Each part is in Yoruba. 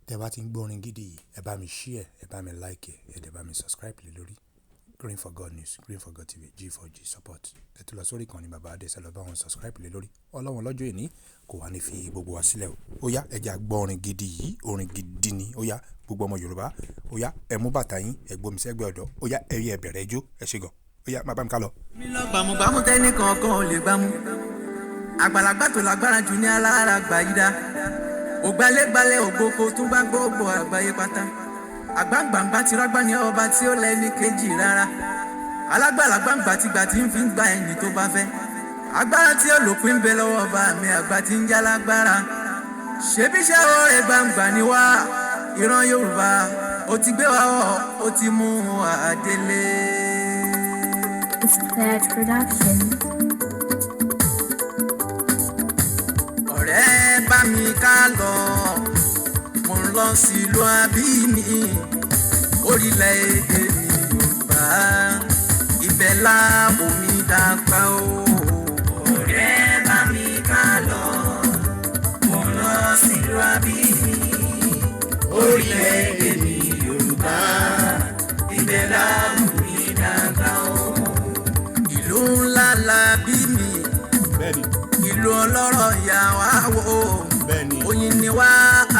Tẹ́ bá ti ń gbọ́ orin gidi yìí, ẹ bá mi share, ẹ bá mi like, ẹ dẹ̀ bá mi subscribe lé lórí. Green for God News, Green for God TV, G4G support. Ẹ tún lọ sórí ìkànnì Bàbá Adé, lọ bá wọn subscribe lé lórí. Ọlọ́run lọ́jọ́ ìní kò wá ní fi gbogbo wa sílẹ̀ o. Ó yá, ẹ jẹ́ á gbọ́ orin gidi yìí, orin gidi ni. Ó yá, gbogbo ọmọ Yorùbá, ó yá, ẹ mú bàtà yín, ẹ gbómi sẹ́gbẹ́ ọ̀dọ́. Ó yá, ẹ yẹ bẹ̀rẹ̀ ijó, ẹ ṣé gan. Ó yá, má bá mi ká lọ. Mi lọ gbàmùgbàmù tẹ́nì kankan ò lè gbámú. Àgbàlagbà tó lágbára jù ní alára gbà yí dá. Ògbálẹ́gbalẹ̀ ògbóko tún bá gbogbo àgbáyé pátá. Àgbàǹgbàǹgbà ti rágbá ní ọba tí ó lẹ́ni kejì rárá. Alágbàlagbàǹgbà ti gbà tí ń fi gba ẹni tó bá fẹ́. Agbára tí ó lòpin ń bẹ lọ́wọ́ ọba mi àgbà tí ń já lágbára. Ṣebí iṣẹ́ ọ̀rẹ́ gbangba ni wá. Ìran Yorùbá ó ti gbé wa ọ̀ ó ti mú wa délé. It's Third Production. Ọ̀rẹ́ bá mi ká lọ, mo ń lọ sílùú àbíní, orílẹ̀-èdè mi Yorùbá, ibẹ̀ láàbò mi dàgbà o. Ọ̀rẹ́ bá mi ká lọ, mo ń lọ sílùú àbíní, orílẹ̀-èdè mi Yorùbá, ibẹ̀ láàbò mi dàgbà o. Ìlú ńlá la bí mi, ìlú ọlọ́rọ̀ yà wá wò. Oyin ni wá,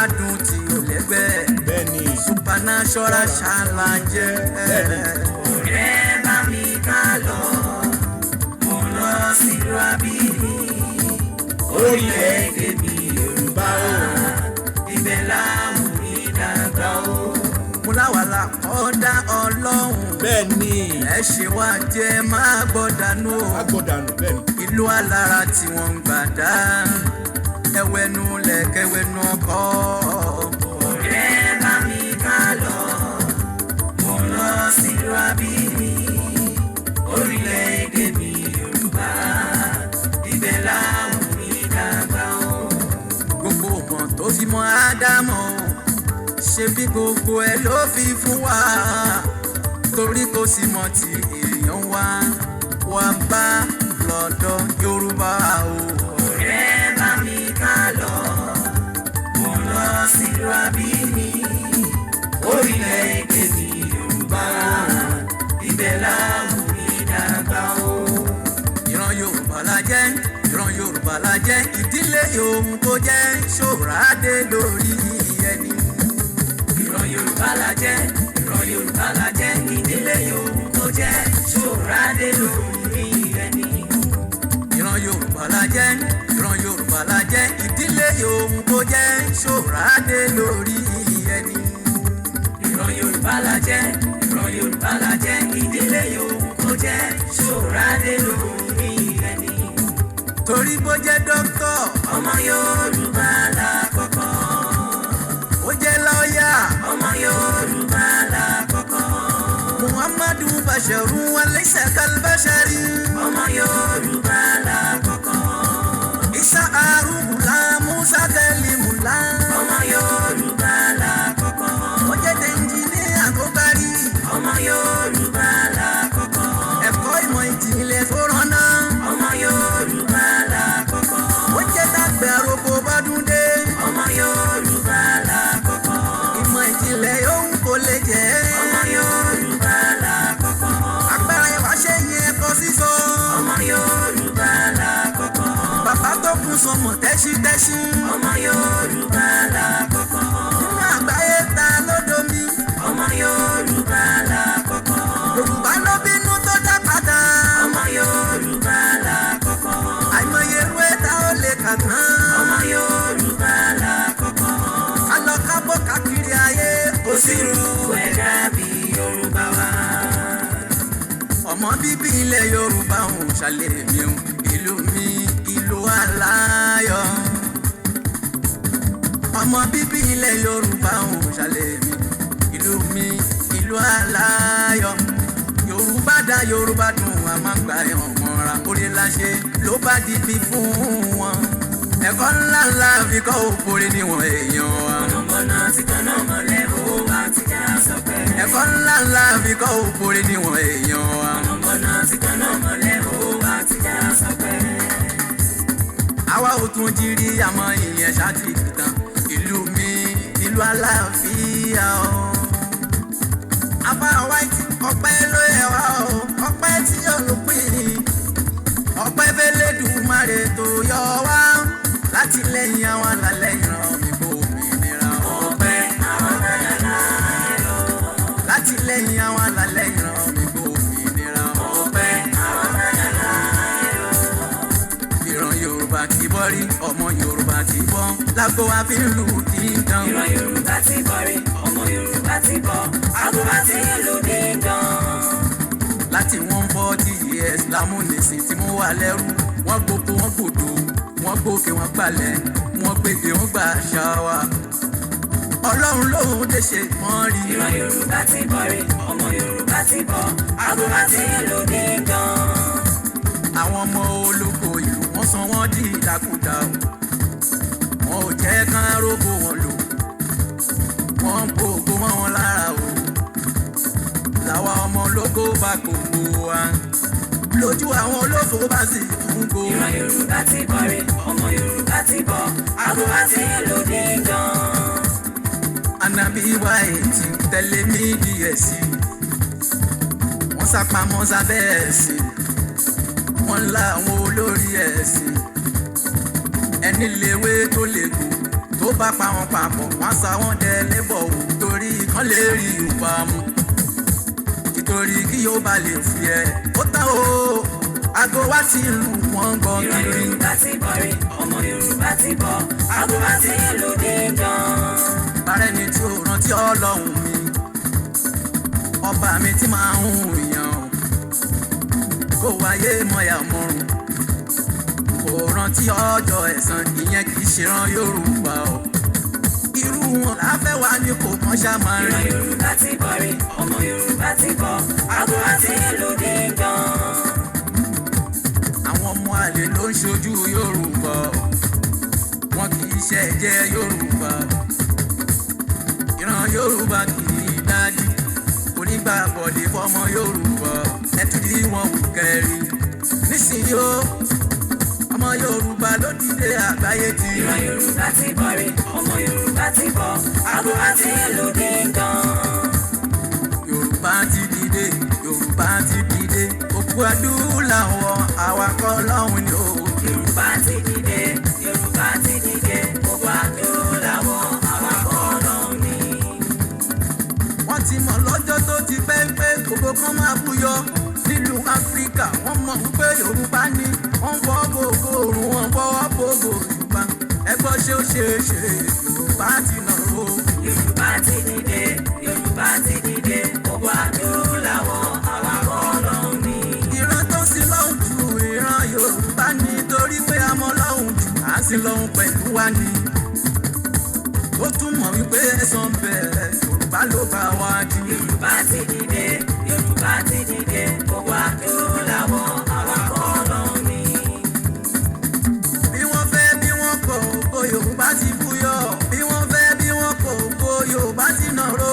adùn tí ò lẹ́gbẹ́. Supernatural ṣàlàjẹ́. Ọ̀rẹ́ bá mi ká lọ, mo lọ sílùú àbíní, orílẹ̀-èdè mi Yorùbá o, ibẹ̀ láwùn mi dàgbà o. Mo láwàlà kọ́ dá Ọlọ́run. Ẹ ṣe wá jẹ́ máa gbọ́ dànù o. Má gbọ́ dànù, bẹ́ẹ̀ni. Ìlú alára tí wọ́n ń gbà dá ẹwẹ́nu lẹ̀kẹ́wẹ́nu ọkọ̀. Ọ̀rẹ́ bá mi ká lọ, mo lọ sílùú àbíní, orílẹ̀-èdè mi Yorùbá, ibẹ̀ láwùn mi dàgbà o. Gbogbo ọmọ tó fi mọ Ádámọ̀ o, ṣe bí gbogbo ẹ ló fi fún wa, torí kò sí mọ tí èèyàn wá wá bá lọ́dọ̀ Yorùbá o. Ọ̀rẹ́ bá mi ká lọ, mo lọ sílùú àbíní, orílẹ̀-èdè mi Yorùbá, ibẹ̀ láwùn mi dàgbà o. Ìran Yorùbá la jẹ́, ìran Yorùbá la jẹ́, ìdílé yòówù kó jẹ́, ṣòrádé lórí ẹni. Ìran Yorùbá la jẹ́, ìran Yorùbá la jẹ́, ìdílé yòówù kó jẹ́, ṣòrádé lórí ẹni. Ìran Yorùbá la jẹ́, ìran Yorùbá la jẹ́, ìdílé yòówù kó jẹ́, ṣòrádé lórí ẹni. Ìran Yorùbá la jẹ́, ìran Yorùbá la jẹ́, ìdílé yòówù kó jẹ́, ṣòrádé lórí ẹni. Torí bó jẹ́ dókítà, ọmọ Yorùbá la kọ́kọ́. Ó jẹ́ lọ́ọ̀yà, ọmọ Yorùbá la kọ́kọ́. Muhammadu Basharu alaysa kalbashari, ọmọ Yorùbá la kọ́kọ́. Isa Arugula Musa Kalimula, ọmọ Yorùbá la kọ́kọ́. Ó jẹ́ ẹnjìníà tó parí, ọmọ Yorùbá la kọ́kọ́. Ẹ̀kọ́ ìmọ̀ ìjìnlẹ̀ tó rànná, ọmọ Yorùbá la kọ́kọ́. Ó jẹ́ tàgbẹ̀ àròkọ bọ́dún dé, ọmọ Yorùbá la kọ́kọ́. Ìmọ̀ ìjìnlẹ̀ yòówù kò lè jẹ́, ọmọ Yorùbá la kọ́kọ́. Agbára ìwà ṣe yẹn ẹ̀kọ́ sísọ, ọmọ Yorùbá la kọ́kọ́. Bàbá tó kún sọmọ tẹ́sítẹ́sí, ọmọ Yorùbá la kọ́kọ́. Nínú àgbáyé ta lódò mi, ọmọ Yorùbá la kọ́kọ́. Yorùbá ló bínú tó dá padà, ọmọ Yorùbá la kọ́kọ́. Àìmọye irú ẹ̀ tá ò lè kà tán, ọmọ Yorùbá la kọ́kọ́. Alọ́kábọ̀ káàkiri ayé, kò sí irú ẹ̀dá bí Yorùbá wa. Ọmọ bíbí ilẹ̀ Yorùbá ò ṣàlẹ̀ mi ò, ìlú mi ìlú aláyọ̀. Ọmọ bíbí ilẹ̀ Yorùbá ò ṣàlẹ̀ mi, ìlú mi ìlú aláyọ̀. Yorùbá dá Yorùbá dùn, a máa ń gba ẹ̀hàn mọ́ra. Orí la ṣe ló bá di bí fún wọn. Ẹ̀kọ́ ńlá ńlá fi kọ́ òpórí níwọ̀n èèyàn wa. Mọ̀nàmọ́ná ti tanná mọ́lẹ̀ ó wá ti já sọpẹ́. Ẹ̀kọ́ ńlá ńlá fi kọ́ òpórí níwọ̀n èèyàn wa. Mọ̀nàmọ́ná ti tanná mọ́lẹ̀ ó wá ti já sọpẹ́. Àwa ò tún jírí àmọ́ ìyẹn ṣáàtì tán. Ìlú mi ìlú Nílùú àlàáfíà o. Àbá White, ọpẹ́ ló yẹ wá o, ọpẹ́ tí yóò lópin, ọpẹ́ f'Ẹlẹ́dùmarè tó yọ wá láti lẹ́yìn àwọn alálẹ̀ ìran mi kò òmìnira. Ọpẹ́ àwọn bàdàlà lọ. Láti lẹ́yìn àwọn alálẹ̀ ìran mi kò òmìnira. Ọpẹ́ àwọn bàdàlà lọ. Ìran Yorùbá ti bọ́ rí, ọmọ Yorùbá ti bọ́, lágbo wa fi ń lù dídán. Ìran Yorùbá ti bọ́ rí, ọmọ Yorùbá ti bọ́, àgọ́ wa ti ń lù dídán. Láti 140 years lámúnisìn tí mo wà lẹ́rú, wọ́n gbogbo, wọ́n gbòdo, wọ́n gbòkè, wọ́n gbalẹ̀, wọ́n gbèdé, wọ́n gbà àṣà wa. Ọlọ́run lòun lè ṣe wọ́n rí. Ìran Yorùbá ti bọ́ rí, ọmọ Yorùbá ti bọ́, àgọ́ wa ti ń lù dídán. Àwọn ọmọ ológo ìlú, wọ́n sọ wọ́n di ìdàkudà o. Wọn ò jẹ́ kán rógbó wọn lò, wọ́n ń gbogbo mọ́ wọn lára o. Làwa ọmọ ológo bá gbogbo wa lójú, àwọn olófò bá sì tún gbó. Ìran Yorùbá ti bọ́ rí, ọmọ Yorùbá ti bọ́, àgọ́ wa ti ń lù dídán. Anabi wa ètí tẹ̀lé mi díẹ̀ sí i, wọ́n sápamọ́ sábẹ́ ẹ̀sìn, wọ́n la àwọn olórí ẹ̀sìn. Ẹni léwé tó lè gùn tó bá pa wọn papọ̀, wọ́n sá wọn dẹ lẹ́bọ̀ wò, torí kán lè rí ìwà mu, nítorí kí yóò bá lè fi ẹ̀ ó tán o. Aago wa ti lù, wọ́n gbọ́ Ìran kiri. Yorùbá ti bọ́ rí, ọmọ Yorùbá ti bọ́, àgọ́ wa ti ń lù dídán. Bárẹ́ni tí ó rántí Ọlọ́run mi, ọba mi tí máa ń yàn kó wáyé mọ̀yà mọ́rùn, kò rántí ọjọ́ ẹ̀san, ìyẹn kì í ṣe ran Yorùbá o. Irú wọn láfẹ́ wá ní kò kàn ṣá máa Ìran rí. Yorùbá ti bọ́ rí, ọmọ Yorùbá ti bọ́, àgọ́ wa ti ń lù dídán. Àwọn ọmọ àlè ló ń ṣojú Yorùbá o. Wọn kì í ṣe jẹ́ Yorùbá o. Ìran Yorùbá kì í dájú onígbà bọ̀dé fọmọ Yorùbá. Ẹtùdí wọn wù kẹrin nísìnyí o, ọmọ Yorùbá ló dìde, àgbáyé ti rí. Ìran Yorùbá ti bọ́ rí, ọmọ Yorùbá ti bọ́, àgọ́ wa ti ń lù dídán. Yorùbá ti dìde, Yorùbá ti dìde, òkú adúláwọ̀ awakọ̀ lọ́hùn ni o. Yorùbá ti dìde, Yorùbá ti dìde, gbogbo adúláwọ̀ awakọ̀ lọ́hùn ni. Wọ́n ti mọ̀ lọ́jọ́ tó ti pẹ́ pé gbogbo kan máa búyọ nílùú Áfíríkà. Wọ́n mọ̀ wípé Yorùbá ni wọ́n ń fọ́ gbogbo òrùn, wọn fọwọ́ gbogbo Yorùbá. Ẹgbọ́n, ṣé ó ṣeé ṣe? Yorùbá ti nà ó. Yorùbá ti dìde, Yorùbá ti dìde, gbogbo adúláwọ̀ awakọ̀ lọ́hùn ni. Ìran tó sì lọ́hùn jù, ìran Yorùbá ni, torí pé a mọ̀ lọ́hùn jù, à ń sin lọ́hùn pẹ̀lú wa ni. Ó túmọ̀ wípé ẹ̀san bẹ̀rẹ̀, Yorùbá ló bá wa jù. Yorùbá ti dìde, Yorùbá ti dìde, gbogbo adúláwọ̀ awakọ̀ lọ́hùn ni. Bí wọ́n fẹ́ bí wọ́n kọ̀, ògo Yorùbá ti búyọ. Bí wọ́n fẹ́ bí wọ́n kọ̀, ògo Yorùbá ti nàró.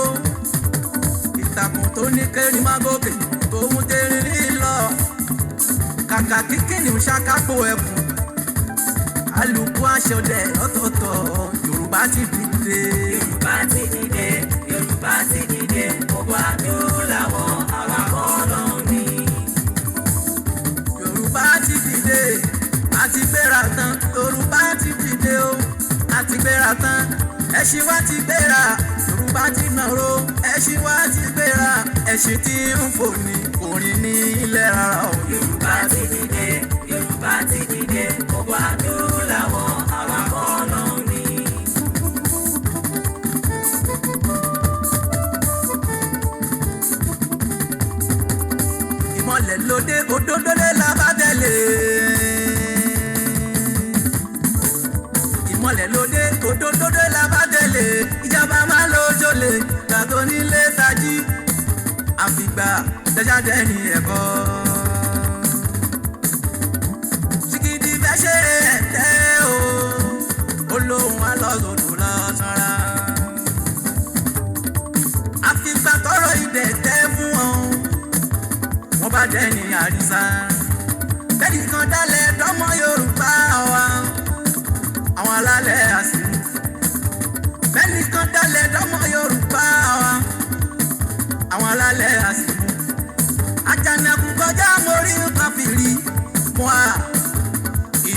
Ìtàkùn tó ní kẹrin má gòkè tòun tẹrin lílọ, kàkà kíkìnì ń ṣàkápò ẹkùn, alùpùpù aṣọdẹ lọ́tọ̀ọ̀tọ̀. Yorùbá ti dìde. Yorùbá ti dìde, Yorùbá ti dìde, gbogbo adúláwọ̀ awakọ̀ lọ́hùn ni. Yorùbá ti dìde, àti gbéra tán. Yorùbá ti dìde o, àti gbéra tán. Ẹṣin wa ti gbéra, Yorùbá ti nàró. Ẹṣin wa ti gbéra, ẹṣin tí ń fò ní orin ní ilẹ̀ rárá o. Yorùbá ti dìde, Yorùbá ti dìde, gbogbo adúláwọ̀ awakọ̀ lọ́hùn ni. Ìmọ̀lẹ̀ lóde, òdodo lé la bá tẹ̀lé. Ìmọ̀lẹ̀ lóde, òdodo lé la bá tẹ̀lé. Ìjọba máa lọ jọlé gbàtọ́ nílé tají, àfìgbà jẹjáde ní ẹ̀kọ́. Ṣìkìdì fẹ́ ṣe ẹ̀tẹ́ o, olóhùn alọ́sọ̀dọ̀ lọ́sọ̀ra. Àfìgbà tọrọ ìdẹ̀tẹ́ fún wọn, wọ́n bá dẹ́ni àrísá. Bẹ́ẹ̀ni kan dálẹ̀ dọ́mọ Yorùbá wa, àwọn alálẹ̀ àsìkò. Bẹ́ẹ̀ni kan dálẹ̀.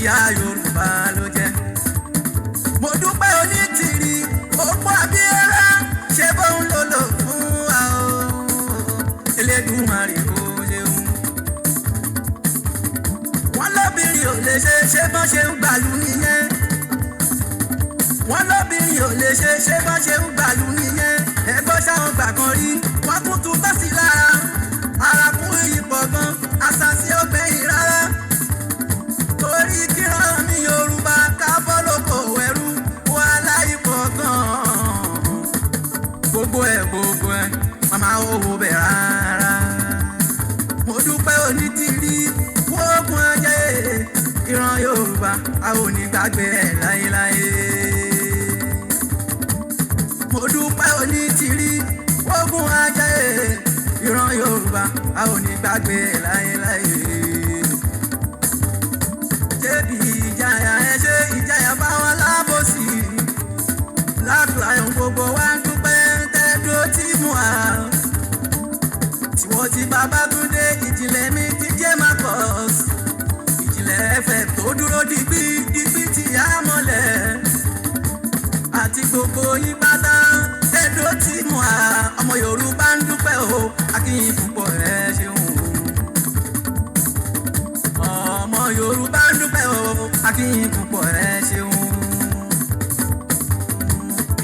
Ìyá Yorùbá ló jẹ́. Mo dúpẹ́ Onítìrí, òpó Abíọ́lá, ṣé bóun ló lò fún wa o. Elédùmarè ó ṣeun. Wọ́n lóbìnrin ò lè ṣe, ṣé bọ́n ṣe ń gbàlú nìyẹn. Wọ́n lóbìnrin ò lè ṣe, ṣé bọ́n ṣe ń gbàlú nìyẹn. Ẹgbọ́n ṣáwọn gbà kan rí, wọ́n tún tún tọ́ sí lára. Arákùnrin yìí pọ̀ gan, àṣàṣì ó gbẹ̀yìn rárá. Torí kíran mi Yorùbá ká bọ́ lóko ẹrú, wàhálà yìí pọ̀ gan. Gbogbo ẹ̀ gbogbo ẹ̀, màmá owó bẹ̀ rárá. Mo dúpẹ́ Onítìrí, wóògùn ajé, ìran Yorùbá, a ò ní gbàgbé ẹ̀ láéláé. Mo dúpẹ́ Onítìrí, wóògùn ajé, ìran Yorùbá, a ò ní gbàgbé ẹ̀ láéláé. Ṣébi ìjayà ẹ ṣe ìjayà báwọn lábòsí. Lákùláyọ̀ gbogbo wa ń dúpẹ́ tẹ́dúró tí mú wa. Tiwọ́n ti Babátúndé, ìjìnlẹ̀ mi ti jẹ́ Marcus. Ìjìnlẹ̀ FM tó dúró digbí digbí ti yá mọ́lẹ̀. Àti gbogbo yín pátá tẹ́dúró tí mú wa. Ọmọ Yorùbá ń dúpẹ́ o, akínyìn púpọ̀ ẹ ṣeun o. Ọmọ Yorùbá ń dúpẹ́ o, akínyìn púpọ̀ ẹ ṣeun.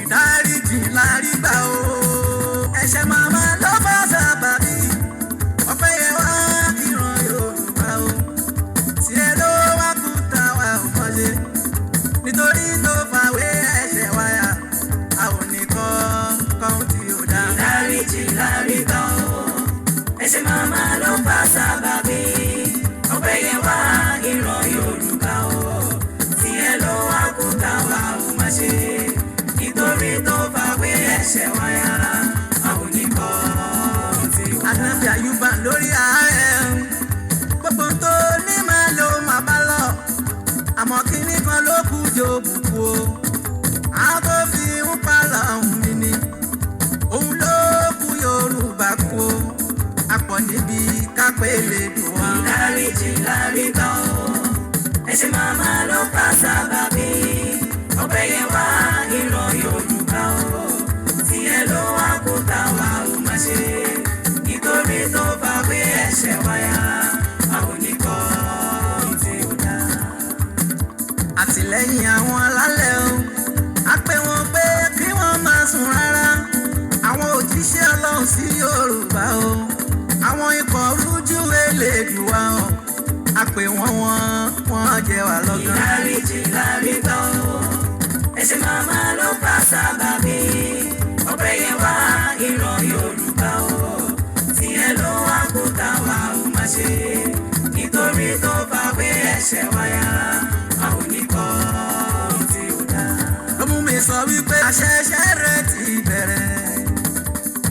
Ìdáríjì la rí gbà o, ẹ̀ṣẹ̀ màmá ló fà sábàbí. Ọpẹ́ yẹ wá ìran Yorùbá o, tiẹ̀ ló wá kú táwa ò mọ̀ṣe. Nítorí tó fàwé ẹ̀ṣẹ̀ wáyà, a ò ní kọ́ kọ́hún tí ò dá. Ìdáríjì la rí gbà o, ẹ̀ṣẹ̀ màmá ló fà sábàbí. Ọpẹ́ yẹ wá ìran Yorùbá o, tiẹ̀ ló wá kú táwa ò má ṣe. Nítorí tó fàwé ẹ̀ṣẹ̀ wáyà, a ò ní kọ́ ohun tí ò dá. Ànábì Àyùbá lórí ààrẹ gbogbo tó ní máa ló máa bá lọ, àmọ́ kínní kan ló kú jò bùkún o. Àwọn tó fi ń palọ̀ ọ̀hún mi ni òun ló kú Yorùbá kú o. Àpọ̀ níbi kápẹ́ lè dùn wá. Ìdáríjì la rí gbà o, ẹ̀ṣẹ̀ màmá ló fà sábàbí. Ọpẹ́ yẹ wá ìran Yorùbá o, tiẹ̀ ló wá kú táwa ò má ṣe. Nítorí tó fàwé ẹ̀ṣẹ̀ wáyà, a ò ní kọ́ ohun tí ò dá. Àtìlẹ́yìn àwọn alálẹ̀ o, a pè wọ́n pé kí wọ́n máa sùn rárá. Àwọn òjíṣẹ́ Ọlọ́run sí Yorùbá o, àwọn ikọ̀ rújú Elédùwà o, a pè wọ́n wọ́n wọ́n jẹ́ wá lọ́gán. Ìdáríjì la rí gbà o, ẹ̀ṣẹ̀ màmá ló fà sábàbí. Ọpẹ́ yẹ wá ìran Yorùbá o, tiẹ̀ ló wá kú táwa ò má ṣe. Nítorí tó fàwé ẹ̀ṣẹ̀ wáyà, a ò ní kọ́ ohun tí ò dá. Ló mú mi sọ wípé àṣẹṣẹ rẹ ti bẹ̀rẹ̀,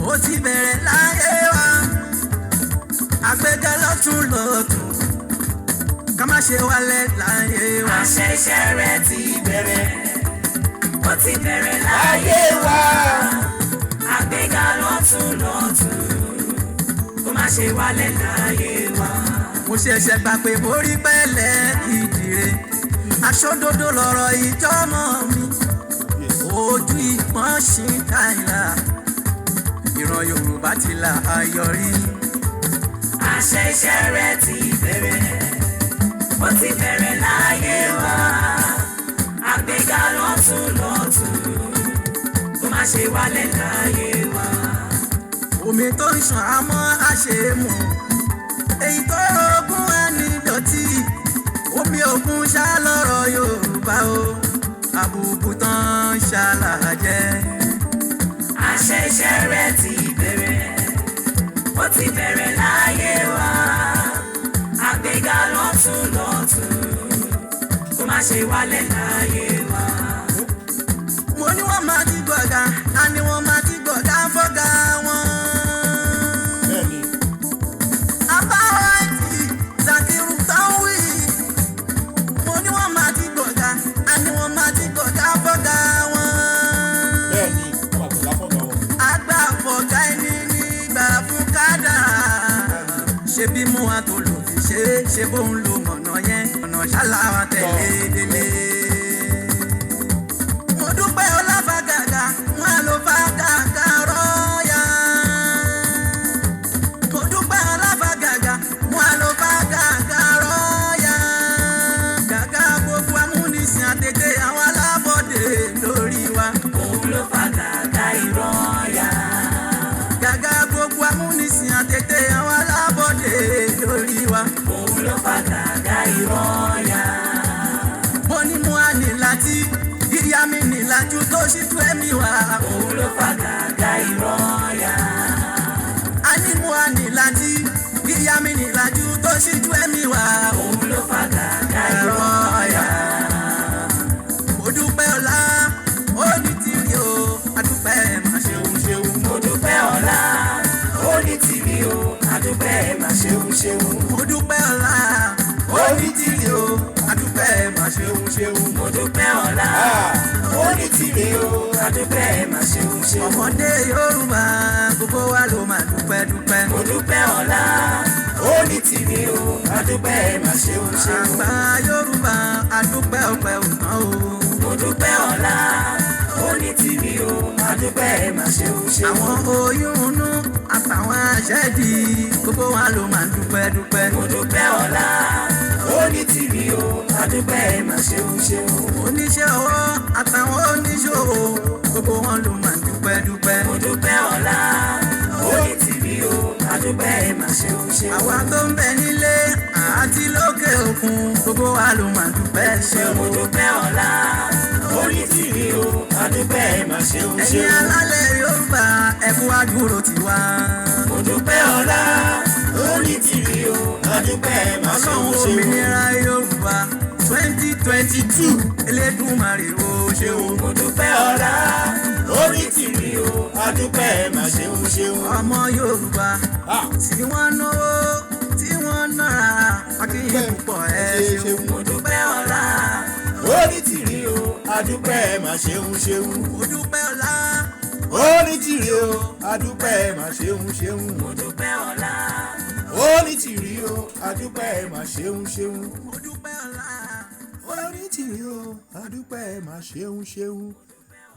ó ti bẹ̀rẹ̀ láyé wa. Àgbéga lọ́tún lọ́tún, ká má ṣe wálẹ̀ láyé wa. Àṣẹṣẹ rẹ ti bẹ̀rẹ̀, ó ti bẹ̀rẹ̀ láyé wa. Àgbéga lọ́tún lọ́tún, kó má ṣe wálẹ̀ láyé wa. Mo ṣẹ̀ṣẹ̀ gbà pé mo rí pẹ́lẹ́ ìdìrẹ, aṣọ́dodo lọ̀rọ̀ ìjọ́mọ̀ mi. Ojú ìpọ́n ṣì káìlà, ìran Yorùbá ti là ayọ̀rí. Àṣẹṣẹ rẹ ti bẹ̀rẹ̀, ó ti bẹ̀rẹ̀ láyé wa. Àgbéga lọ́tún lọ́tún, kó má ṣe wálẹ̀ láyé wa. Omi tó ń ṣàn àmọ́ àṣemù, èyí tó rogún ẹni dọ̀tí. Omi òkun ṣá lọ́rọ̀ Yorùbá o, àbùkù tán ṣàlàjẹ́. Àṣẹṣẹ rẹ ti bẹ̀rẹ̀, ó ti bẹ̀rẹ̀ láyé wa. Àgbéga lọ́tún lọ́tún, kó má ṣe wálẹ̀ láyé wa. Mo ní wọ́n máa ti gbọ̀gà, a ní wọ́n máa ti gbọ̀gà fọ́gà wọn. Bẹ́ẹ̀ni. Abáwáìtì Zakiru Tanwi. Mo ní wọ́n máa ti gbọ̀gà, a ní wọ́n máa ti gbọ̀gà fọ́gà wọn. Bẹ́ẹ̀ni, wọ́n máa gbọ̀gá fọ́gà wọn. Àgbà fọ̀gá ẹni nígbà fún kádàrá. Ṣé bí mú wa tó lò fi ṣe é, ṣe bóun lo mọ̀nà yẹn, ọ̀nà Ṣáláwá tẹ̀lé délé. Mo dúpẹ́ ọlá fàgàgà, wọn ló fàgàgà rọ́ọ̀yà. Mo dúpẹ́ ọlá fàgàgà, wọn ló fàgàgà rọ́ọ̀yà. Gàgà gbogbo amúnisìn àtètè àwọn alábọ̀dé lórí wa. Òun ló fa gàgà irọ́ ya. Gàgà gbogbo amúnisìn àtètè àwọn alábọ̀dé lórí wa. Òun ló fa gàgà irọ́ ya. Mo ní mo á ní láti yíyá mi ní lájú tó ṣí tú ẹ̀mí wa. Òun ló fa gàgà irọ́ ya. A ní mo á ní láti yíyá mi ní lájú tó ṣí tú ẹ̀mí wa. Òun ló fa gàgà irọ́ ya. Mo dúpẹ́ ọlá ó ní tìrì o, adúpẹ́ mà ṣeun ṣeun. Mo dúpẹ́ ọlá, ó ní tìrì o, adúpẹ́ mà ṣeun ṣeun. Mo dúpẹ́ ọlá ó ní tìrì o, adúpẹ́ mà ṣeun ṣeun. Mo dúpẹ́ ọlá, ó ní tìrì o, adúpẹ́ mà ṣeun ṣeun. Ọmọdé Yorùbá gbogbo wa ló máa dúpẹ́ dúpẹ́. Mo dúpẹ́ ọlá, ó ní tìrì o, adúpẹ́ mà ṣeun ṣeun. Àgbà Yorùbá adúpẹ́ ọpẹ́ òtán o. Mo dúpẹ́ ọlá, ó ní tìrì o, adúpẹ́ mà ṣeun ṣeun. Àwọn oyún inú àtàwọn àṣẹ́dì gbogbo wa ló máa dúpẹ́ dúpẹ́. Mo dúpẹ́ ọlá, ó ní tìrì o, adúpẹ́ mà ṣeun ṣeun. Oníṣẹ́ ọwọ́ àtàwọn oníṣòwò gbogbo wọn ló máa dúpẹ́ dúpẹ́. Mo dúpẹ́ ọlá, ó ní tìrì o, adúpẹ́ mà ṣeun ṣeun. Àwa tó ń bẹ nílé àti lókè òkun gbogbo wa ló máa dúpẹ́ ṣeun. Mo dúpẹ́ ọlá, ó ní tìrì o, adúpẹ́ mà ṣeun Ẹ̀yin ṣeun. alálẹ̀ Yorùbá ẹ kú àdúró tiwa. Mo dúpẹ́ ọlá, ó ní tìrì o, adúpẹ́ mà ṣeun Ọlọ́run ṣeun. òmìnira Yorùbá 2022 Elédùmarè ó ṣeun. Mo dúpẹ́ ọlá, ó ní tìrì o, adúpẹ́ mà ṣeun ṣeun. Ọmọ Yorùbá tí wọ́n náwó tí wọ́n nára akínyìn púpọ̀ ẹ ṣeun. Mo dúpẹ́ ọlá, ó ní tìrì o, adúpẹ́ mà ṣeun ṣeun. Mo dúpẹ́ ọlá, Ó ní tìrì o, adúpẹ́ mà ṣeun ṣeun. Mo dúpẹ́ ọlá, Ó ní tìrì o, adúpẹ́ mà ṣeun ṣeun. mo dúpẹ́ ọlá. Ó ní tìrì o, adúpẹ́ mà ṣeun ṣeun.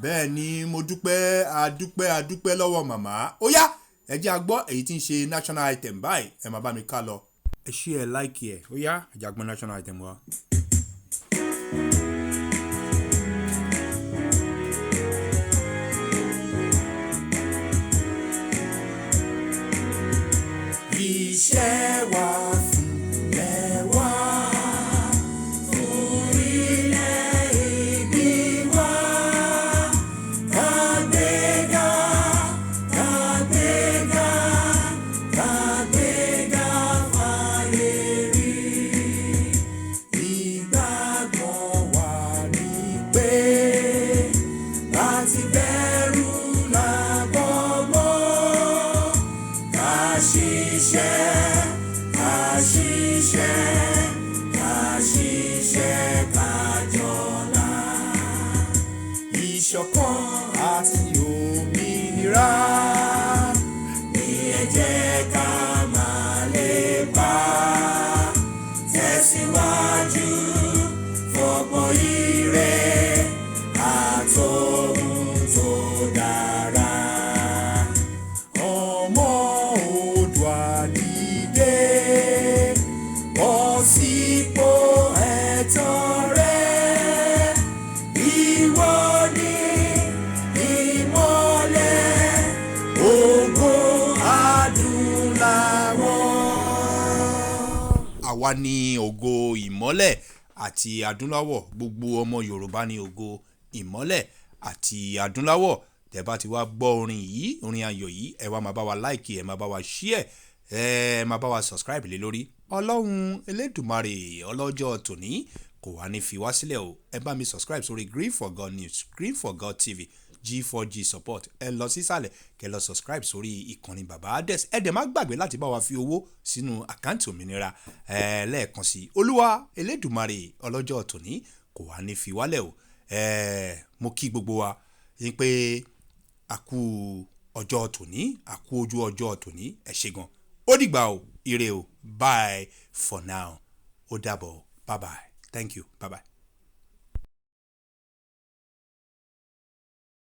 Bẹ́ẹ̀ ni mo dúpẹ́, adúpẹ́, adúpẹ́ lọ́wọ́ màmá. Ó yá, ẹ jẹ́ a gbọ́ èyí tí ń ṣe national item báyìí, ẹ máa bá mi ká lọ. Ẹ ṣí ẹ like ẹ, ó yá, ẹ jẹ́ a gbọ́ national item wa. Iṣẹ́ wa fúnlẹ̀ wá, orílẹ̀-èdè wa, kàgbéga, kàgbéga, kàgbéga fáyé rí. Ìgbàgbọ́ wa ni pé láti bẹ̀rù làbọ̀ mọ́, ká ṣiṣẹ́, ká ṣiṣẹ́, ká ṣiṣẹ́ ká jọlá. Ìṣọ̀kan àti òmìnira Ní ẹ jẹ́ ká máa lépa, tẹ̀síwájú fọ̀pọ̀ ire àtòhun tó dára. Ọmọ Oòduà dìde, bọ́ sípò ẹ̀tọ́ rẹ. Ìwọ ni ìmọ́lẹ̀ ògo adúláwọ̀. Àwa ni ògo ìmọ́lẹ̀ àti adúláwọ̀. Gbogbo ọmọ Yorùbá ni ògo ìmọ́lẹ̀ àti adúláwọ̀. Tẹ́ bá ti wá gbọ́ orin yìí, orin ayọ̀ yìí, ẹ wá máa bá wa like, ẹ máa bá wa share, ẹ máa bá wa subscribe lé lórí. Ọlọ́run Elédùmarè ọlọ́jọ́ tòní kò wá ní fi wá sílẹ̀ o. Ẹ bá mi subscribe sórí Green for God News, Green for God TV, G4G support. Ẹ lọ sísàlẹ̀ kẹ lọ subscribe sórí ìkànnì Bàbá Ades. Ẹ dẹ̀ má gbàgbé láti bá wa fi owó sínú àkáǹtì òmìnira ẹ lẹ́ẹ̀kan sí i. Olúwa Elédùmarè ọlọ́jọ́ tòní kò wá ní fi wálẹ̀ o. Ẹ mo kí gbogbo wa yín pé a kú ọjọ́ tòní, a kú ojú ọjọ́ tòní. Ẹ ṣé gan, ó dìgbà o, ire o, bye for now, ó dàbọ̀, bye bye. Thank you. Bye bye.